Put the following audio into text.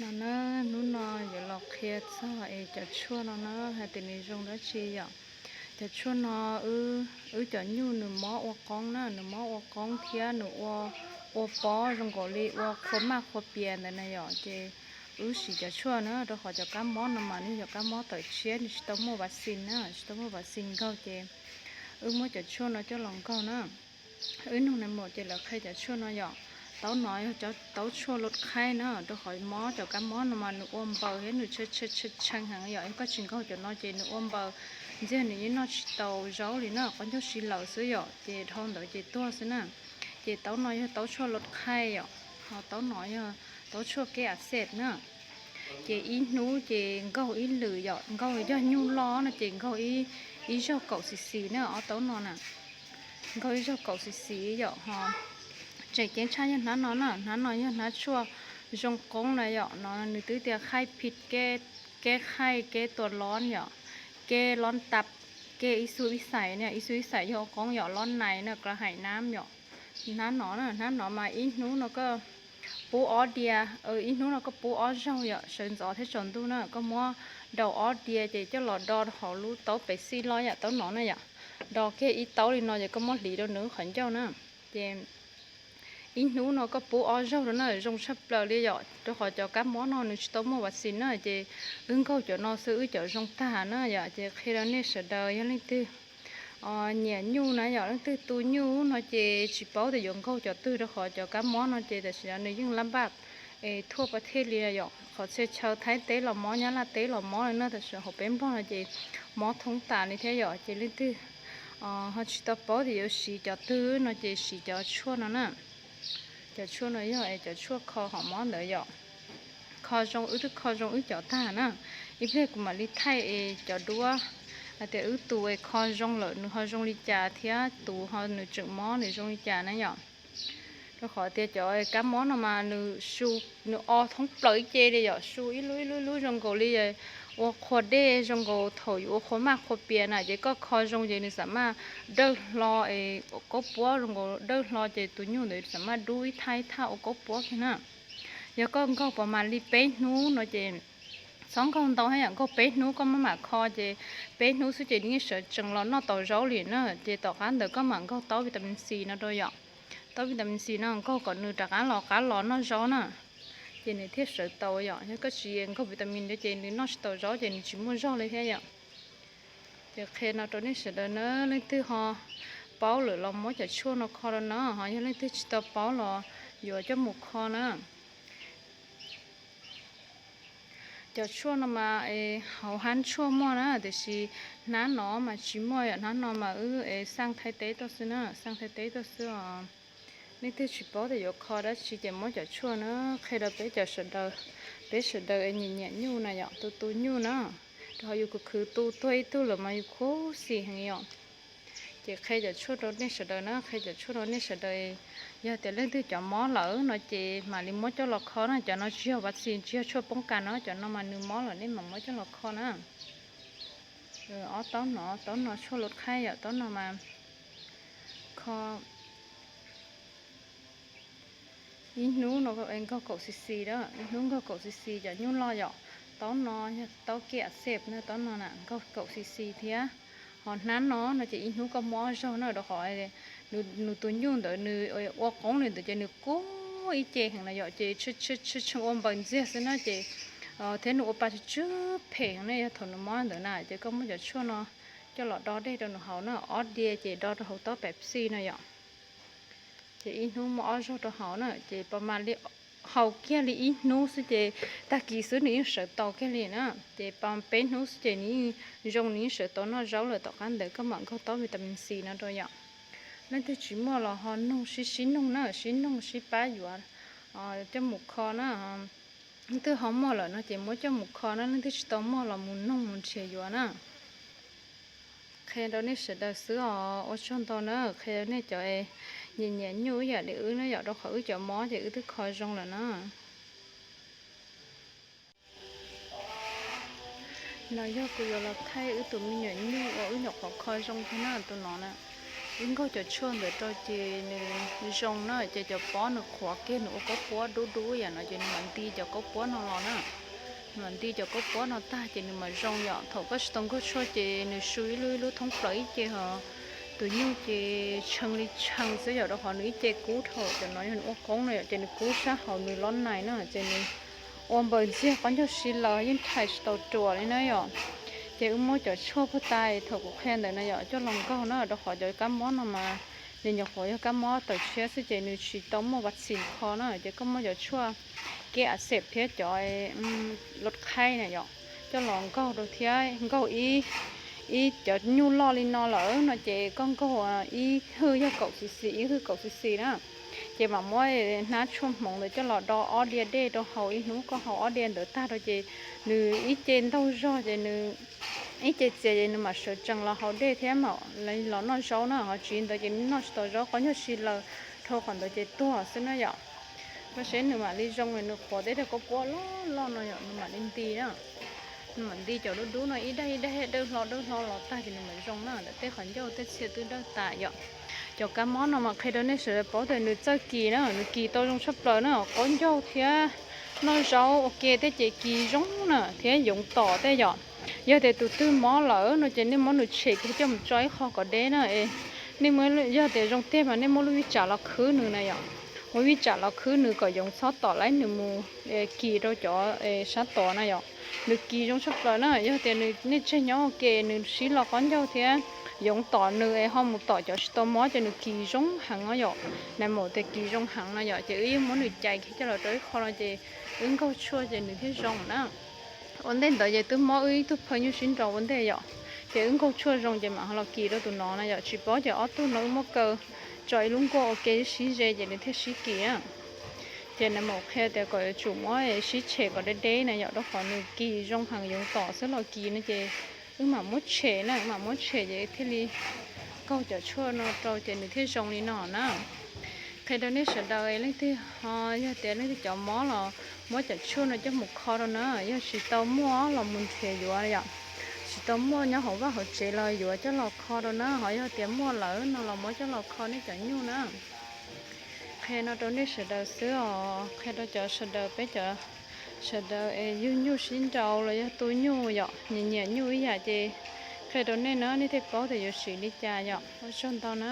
No na, hnub no yuav los qhia txog es cov tshuaj no na hais tias nws zoo dab tsi yom. Cov tshuaj no, wb cov nyuj nws mob ua qoob na, nws mob ua qoob thiab nws ua, ua pob zoo nkaus li ua qhua maj qhua pias ntawd na yom. Ces wb siv cov tshuaj na, rau qhov cov kab mob no mas nws yog kab mob tawm tshiab, nws tsis tau muaj vav xis na, tsis tau muaj vav xis nkaug ces wb muab cov tshuaj no coj los nkaug na. Wb nug nais maum ces lawv qhia cov tshuaj no yom. Taub no yog cov taub tshuaj lod qhaib na, rau qhov mob cov kab mob no mas nws ua npaws thiab nws tshee tshee heev yom. Yog koj tsis nkaug cov no ces nws ua npaws ntxiag, nws yeej noj tsis tau zaub li na, qhov ncauj siv lawm xwb yom, ces dhau ntawd ces tuag xwb na. Ces taub no yog taub tshuaj lod qhaib yom, ho taub no yog taub tshuaj keb a xej na. Ces ib hnub ces nkaug ib lwm yom, nkaug yog nyuj loj no ces nkaug ib zaug kaum xis xis na, ob taub no na. Nkaug ib zaug kaum xis xis yom, ho tseem ceeb tshaj yog hnab no na, hnab no yog hnab tshuaj zoo qoob na yom, no nws twb tias khaij phij keb, keb khaij keb tua lob yom, keb lob tap, keb ib xub ib xais na, ib xub ib xais yog ua qoob yom, lob nais na, kla hais nab yom. Hnab no na, hnab no mas ib hnub no koj pub ob diav, ib hnub no koj pub ob zaug yom, sawv ntxov thiab tsaus ntuj na, koj muab daus ob diav ces coj los do hauv lub taub pev xij loj yam taub no na yom. Do kiag ib taub li no ces koj muab hliv rau nws qhov ncauj na. Ces ib hnub no koj pub ob zaug rau na, zoo tshaj plaws li yom, rau qhov cov kab mob no nws tsis tau muaj vav xis na, ces wb nkaug cov no xwb wb cov zoo tag na yom. Ces qhia rau nej sawv daws yog leej twg nyiam nyuj na yom, leej twg tu nyuj no ces tsis paub tias yuav nkaug cov twg, rau qhov cov kab mob no ces tam sim no nws yeej lab npaj es thuaj pas thej li yom. Qhov txhia chaw Thaib teb los mob, Nyab Laj teb los mob li na, tam sim hauv peb Nplog no ces mob thoob tas li thiab yom. Ces leej twg ho tsis tau paub tias yuav siv cov twg no ces siv cov tshuaj no na. Cov tshuaj no yog es cov tshuaj kho hom mob ntawd yom. Kho zoo, wb twb kho zoo wb cov tag na. Ib pliag kuv mam li thaij es cov duab hais tias wb tus es kho zoo lawm nws ho zoo li cas thiab tus ho nws tseem mob nws zoo li cas na yom. Rau qhov tias cov kab mob no mas nws su, nws o thoob plaws ib ce li yom, su ib lub ib lub ib lub zoo nkaus li ua qhua dej, zoo nkaus thaum yuav ua qhua maj qhua pias na, ces koj kho zoo ces nws xam maj dawj hlo es ua kaub puab, zoo nkaus dawj hlo ces tus nyuj ntawd xam maj dub ib thaj ib thaj ua kaub puab kiag na. Yog koj nkaug pas mam li peb hnub no ces txhob nkaug ntau thiab yom, nkaug peb hnub koj maj mam kho ces peb hnub xwb ces nws yeej sawv tsees los noj tau zaub li na. Ces tom qab ntawd koj mam nkaug taub vitamin C no rau yom. Taub vitamin C no nkaug kom nws rov qab los qab los noj zaub na, ces nws thiaj sawv tau yom. Yog koj tsis nkaug vitamin no ces nws noj tsis tau zaub ces nws tsis muaj zog li thiab yom. Ces qhia no rau nej sawv daws na, leej twg ho paub lawm los muab cov tshuaj no kho rau no, ho yog leej twg tsis tau paub los yuav coj mus kho na. Cov tshuaj no mas hauv hab tshuaj muaj na, tiam sis hnab no mas tsis muaj yom, hnab no mas wb es xaj Thaib teb tuaj xwb na, xaj Thaib teb tuaj xwb os. Leej twg tsis paub tias yuav kho dab tsi ces muab cov tshuaj na, qhia rau peb cov sawv daws, peb sawv daws es nyiam nyiam nyuj na yom, tu tu nyuj na. Rau qhov yus khwv khwv tu tuag ib tug lawm mas yus khuv xim heev yom. Ces qhia cov tshuaj rau nej sawv daws na, qhia cov tshuaj rau nej sawv daws. Yog tias leej twg cov mob lawm no ces mam li muab coj los kho na, cov no tsis yog vav xis, tsis yog tshuaj poob kas no, cov no mas nws mob lawm nej mam muab coj los kho na. Ob taub no, taub no tshuaj lub qhaib yom, taub no mas kho ib hnub no nkaug kaum xis xis na, ib hnub nkaug kaum xis xis cov nyuj loj yom. Taub no yog taub kiaj xej na, taub no na nkaug kaum xis xis thiab. Ho hnab no no ces ib hnub koj muab ob zaug na, rau qhov nws tus nyuj ntawd nws ua qoob li ntawd ces nws kub ib ce heev na yom, ces tshee tshee ua npaws ntxiag xwb na ces thiab nws ua pa tsw tsw phem heev na, yog thaum nws mob ntawd na ces koj muab cov tshuaj no coj los do dej rau nws haus na, ob diav ces do rau hauv taub Pepsi no yom. Ces ib hnub muab ob zaug rau haus na, ces pas mam li haus kiag li ib hnub xwb ces tag kis xwb nws yeej sawv tau kiag li na. Ces pas peb hnub xwb ces nws yeej zoo, nws yeej sawv tau noj zaub lawm, tom qab ntawd koj mam nkaug taub vitamin C no rau yom. Leej twg tsis muaj los ho noog sib sib noog na, sib noog sib pab yuav coj mus kho na. Leej twg ho muaj lawm no ces muab coj mus kho na, leej twg tsis tau muaj los mus noog mus nrhiav yuav na. Qhia rau nej sawv daws xwb os, ua tsaug ntau na, qhia rau nej cov nyiam nyiam nyuj ib yam li wb na yom, rau qhov wb cov mob ces wb twb kho zoo lawm na. No yog kuv yuav los thaij wb tus me nyuam nyuj uas wb nyuam qhuav kho zoo tiag na, tus no na. Wb nkaug cov tshuaj ntawd rau ces nws zoo na, ces cov pob nws qhuav kiag nws ua kaub puab dub dub yam no ces nws mam nti cov kaub puab no los na. Nws mam nti cov kaub puab no tag ces nws mam zoo yom. Thaum koj tsis tau nkaug tshuaj ces nws su ib lub ib lub thoob plaws ib ce ho tus nyuj ces tshee li tshee xwb yom, rau qhov nws ib ce kub dhau, cov no yog nws ua qoob no yom, ces nws kub sab hauv nws lob nais na, ces nws ua npaws ntxiag qaub ncaug si lawm yeej thais tsis tau ruam li na yom. Ces wb muab cov tshuaj puag ta thaum kuv qhia ntawd na yom coj los nkaug na, rau qhov cov kab mob no mas nws nyuam qhuav yog kab mob tawm tshiab xwb ces nws tsis tau muaj vaccine kho na, ces koj muab cov tshuaj kev a xep thiab cov lov qhaib na yom coj los nkaug rau thiab nkaug ib, ib cov nyuj loj li no lawm no ces koj nkaug ib hwj yog kaum xis xis, ib hwj kaum xis xis na. Ces mam muab hnab tshuaj hmoov ntawd coj los do ob diav dej rau haus, ib hnub koj haus ob diav ntawd tag rau ces nws ib ce ntaug zog ces nws ib ce txias ces nws mam sawv tsees los haus dej thiab mam los noj zaub na, ho tsis li ntawd ces noj tsis tau zaub, qaub ncaug si lawm, dhau qhov ntawd ces tuag xwb na yom. Koj saib nws mam li zoo, nws qhuav tej kaub puab loj loj no yom, nws mam li nti na. Nws mam nti cov dub dub no ib daim ib daim dawb hlo dawb hlo los tag ces nws mam zoo na, ntawm tej qhov ncauj tej txhia twb dawb tas yom. Cov kab mob no mas qhia rau nej sawv daws paub tias nws txawj kis na, nws kis tau zoo tshaj plaws na, qaub ncaug thiab noj zaub ua ke tej ces kis zoo na thiab yoov tom tej yom. Yog tias tus twg mob lawm no ces nej muab nws tshem kiag coj mus tso ib qho kom deb na. Nej muab, yog tias zoo tiag mas nej muab lub vij tsam los khwb nws na yom, muab vij tsam los khwb nws kom yoov txhob tom laib nws mus kis rau cov sab tod na yom. Nws kis zoo tshaj plaws na, yog tias nws nej tseg nyob ua ke nws sib lo qaub ncaug thiab yoov tom nws es ho mus tom cov tsis tau mob ces nws kis zoo heev os yom. Nais maum tias kis zoo heev no yom, ces wb yeej muab nws cais kiag coj los rau ib qho no ces wb nkaug tshuaj ces nws thiaj zoo na. Ua ntej ntawd ces twb mob wb ib tug phaw nyuj sib nraus ua ntej yom, ces wb nkaug tshuaj zoo ces mam ho los kis rau tus no na yom, tsis paub ces ob tug no wb muab kaw tso ib lub nkuaj ua ke sib ze ces nws thiaj sib kis na. Ces nais maum qhia tias kom yuav tsum muab sib tshem kom deb deb na yom, rau qhov nws kis zoo heev, yoov tom xwb los kis no ces wb mam muab tshem na, wb mam muab tshem ces thiaj li nkaug cov tshuaj no rau ces nws thiaj zoo li no na. Qhia rau nej sawv daws leej twg ho yog tias leej twg cov mob los muab cov tshuaj no coj mus kho rau na, yog tsis tau muaj los mus nrhiav yuav yom, tsis tau muaj nyob hauv vaj hauv tsev los yuav coj los kho rau na, ho yog tias muaj lawm no los muab coj los kho nej cov nyuj na. Qhia no rau nej sawv daws xwb os, qhia rau cov sawv daws, peb cov sawv daws es yug nyuj sib nraus los yog tu nyuj yom, nyiam nyiam nyuj ib yam ces qhia rau nej na, nej thiaj paub tias yuav siv li cas yom. Ua tsaug ntau na.